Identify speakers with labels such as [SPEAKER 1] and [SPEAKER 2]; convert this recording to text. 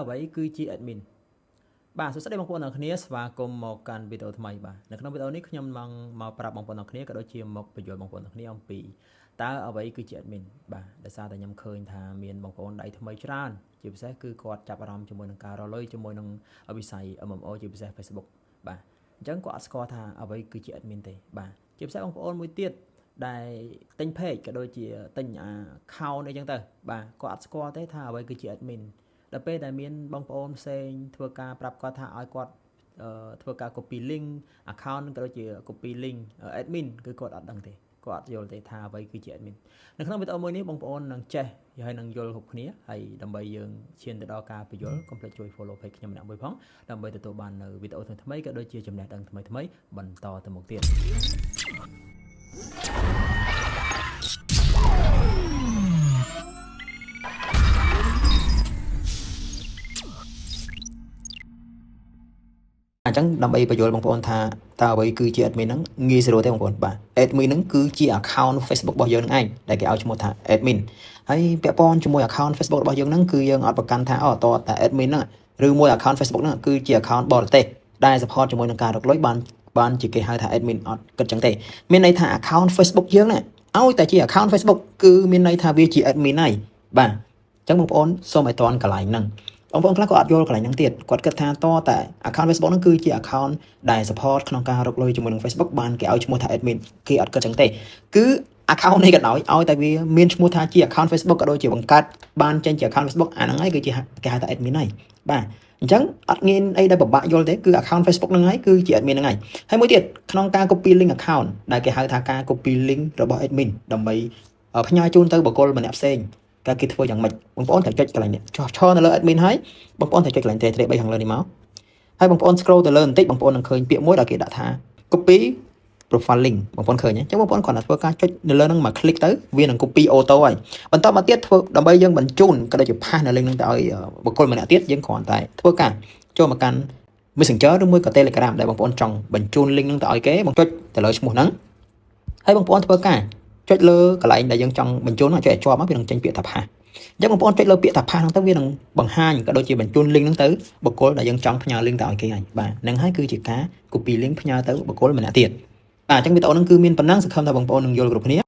[SPEAKER 1] អ្វីគឺជា admin? បាទសួស្តីបងប្អូនទាំងគ្នាស្វាគមន៍មកកាន់វីដេអូថ្មីបាទនៅក្នុងវីដេអូនេះខ្ញុំមកមកប្រាប់បងប្អូនទាំងគ្នាក៏ដូចជាមកពន្យល់បងប្អូនទាំងគ្នាអំពីតើអ្វីគឺជា admin បាទដោយសារតែខ្ញុំឃើញថាមានបងប្អូនដៃថ្មីច្រើនជាពិសេសគឺគាត់ចាប់អារម្មណ៍ជាមួយនឹងការរកលុយជាមួយនឹងវិស័យ MMO ជាពិសេស Facebook បាទអញ្ចឹងគាត់អត់ស្គាល់ថាអ្វីគឺជា admin ទេបាទជាពិសេសបងប្អូនមួយទៀតដែលទិញ page ក៏ដូចជាទិញ account អីចឹងទៅបាទគាត់អត់ស្គាល់ទេថាអ្វីគឺជា admin ដល់ពេលដែលមានបងប្អូនផ្សេងធ្វើការប្រាប់គាត់ថាឲ្យគាត់ធ្វើការ copy link account ក៏ដូចជា copy link admin គឺគាត់អត់ដឹងទេគាត់អត់យល់ទេថាអ្វីគឺជា admin នៅក្នុងវីដេអូមួយនេះបងប្អូននឹងចេះហើយនឹងយល់គ្រប់គ្នាហើយដើម្បីយើងឈានទៅដល់ការពន្យល់កុំភ្លេចជួយ follow page ខ្ញុំម្នាក់មួយផងដើម្បីទទួលបាននៅវីដេអូថ្មីៗក៏ដូចជាចំណេះដឹងថ្មីៗបន្តទៅមុខទៀតអញ្ចឹងដើម្បីពន្យល់បងប្អូនថាតើអ្វីគឺជា admin ហ្នឹងងាយស្រួលទេបងប្អូនបាទ admin ហ្នឹងគឺជា account Facebook របស់យើងនឹងឯងដែលគេឲ្យឈ្មោះថា admin ហើយពាក់ព័ន្ធជាមួយ account Facebook របស់យើងហ្នឹងគឺយើងអត់ប្រកាន់ថាអូតតែ admin ហ្នឹងឬមួយ account Facebook ហ្នឹងគឺជា account បរទេសដែល support ជាមួយនឹងការរកលុយបានបានជាគេហៅថា admin អត់គិតចឹងទេមានន័យថា account Facebook យើងណាឲ្យតែជា account Facebook គឺមានន័យថាវាជា admin ហើយបាទអញ្ចឹងបងប្អូនសូមឲ្យតន់កន្លែងហ្នឹងបងប្អូនខ្លះក៏អត់យល់កន្លែងហ្នឹងទៀតគាត់គិតថាតតែ account Facebook ហ្នឹងគឺជា account ដែល support ក្នុងការរកលុយជាមួយនឹង Facebook បានគេឲ្យឈ្មោះថា admin គេអត់គិតចឹងទេគឺ account នេះក៏ដោយឲ្យតែវាមានឈ្មោះថាជា account Facebook ក៏ដូចជាបង្កើតបានចេញជា account Facebook អាហ្នឹងហើយគឺជាគេហៅថា admin ហើយបាទអញ្ចឹងអត់មានអីដែលពិបាកយល់ទេគឺ account Facebook ហ្នឹងហើយគឺជា admin ហ្នឹងហើយហើយមួយទៀតក្នុងការ copy link account ដែលគេហៅថាការ copy link របស់ admin ដើម្បីផ្ញើជូនទៅបុគ្គលម្នាក់ផ្សេងតើគេធ្វើយ៉ាងម៉េចបងប្អូនត្រូវចុចកន្លែងនេះចុះឈរនៅលើ admin ហើយបងប្អូនត្រូវចុចកន្លែងត្រេត្រេ3ខាងលើនេះមកហើយបងប្អូន scroll ទៅលើបន្តិចបងប្អូននឹងឃើញពាក្យមួយដែលគេដាក់ថា copy profile link បងប្អូនឃើញទេអញ្ចឹងបងប្អូនគ្រាន់តែធ្វើការចុចនៅលើហ្នឹងមក click ទៅវានឹង copy auto ហើយបន្តមកទៀតធ្វើដើម្បីយើងបញ្ជូនក៏ដូចជាpaste នៅ link ហ្នឹងទៅឲ្យបុគ្គលម្នាក់ទៀតយើងគ្រាន់តែធ្វើការចូលមកកាន់ Messenger ឬមួយក៏ Telegram ដែលបងប្អូនចង់បញ្ជូន link ហ្នឹងទៅឲ្យគេបងចុចទៅលើឈ្មោះហ្នឹងហើយបងប្អូនធ្វើការចុចលើកន្លែងដែលយើងចង់បញ្ជូនចុចឲ្យជាប់មកវានឹងចេញពាក្យថា paste អញ្ចឹងបងប្អូនចុចលើពាក្យថា paste ហ្នឹងទៅវានឹងបង្ហាញក៏ដូចជាបញ្ជូន link ហ្នឹងទៅបុគ្គលដែលយើងចង់ផ្ញើ link ទៅឲ្យគេហើយបាទហ្នឹងហើយគឺជាការ copy link ផ្ញើទៅបុគ្គលម្នាក់ទៀតបាទអញ្ចឹងវីដេអូហ្នឹងគឺមានប៉ុណ្ណឹងសង្ឃឹមថាបងប្អូននឹងយល់គ្រប់គ្នា។